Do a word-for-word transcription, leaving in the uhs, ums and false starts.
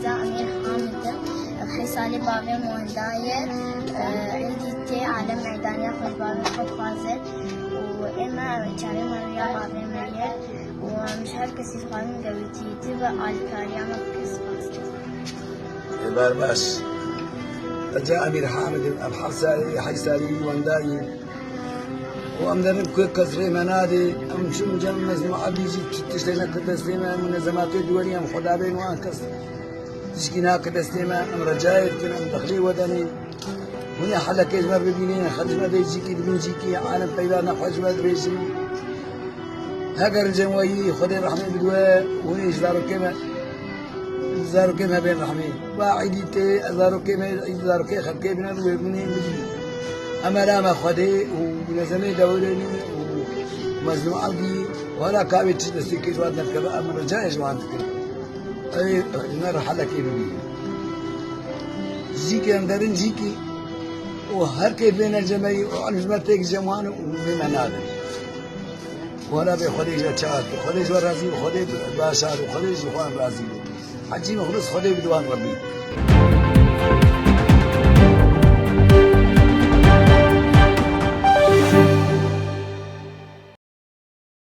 Za Emîr Hamid im. Xêsalî bavê min wenda ye. Êdî tê alem meydaniya xwe ji bavê xwe dixwaze û ê me çavê me rûya bavê me ye û em ji her kesî dixwazin gewîtîtî ve alîkariya me bike. Spas dikim. Êvar baş. Ez Emîr Hamid im, em heft salî, heşt salî wenda yîn. û em derin ku kes rê me nadê, em çûn cem mezlûm Ebdî jî tu tiştê nekir destê me, em munezematê duwerî em xwedabên wan kes tişkî nake destê me, em recayê dikin, em dexlê we denê. Hûn ê helekê ji me bibînin, xelk ji me bê cîkî, dibîn cîkî, alem peyva nexwe ji me dibêjin. Heger cem we yî, Xwedê rehmê bidwe, hûn ê ji zarokê me Zarokê me bên rehmê. Va êdî tê, zarokê me, êdî zarokê xelkê bine, wê min ê min jî. Em erama Xwedê û nezemê dewrê nî û mezlûm Ebdî, wala ka wê çi destê kê ji wan derdikeve, em ricayê ji wan dikin. Ey, ji me re helekê bibînin. Jîkê em derin jîkî û her kê bêne cemeyî û em ji me têk cem wan û bê me nadin. Wala bê Xwedê ji we çar kir. Xwedê ji we razî be, Xwedê bi-, başar û Xwedê ji xwe razî be. Hecî Mexlûs Xwedê bi diwan Rebbî.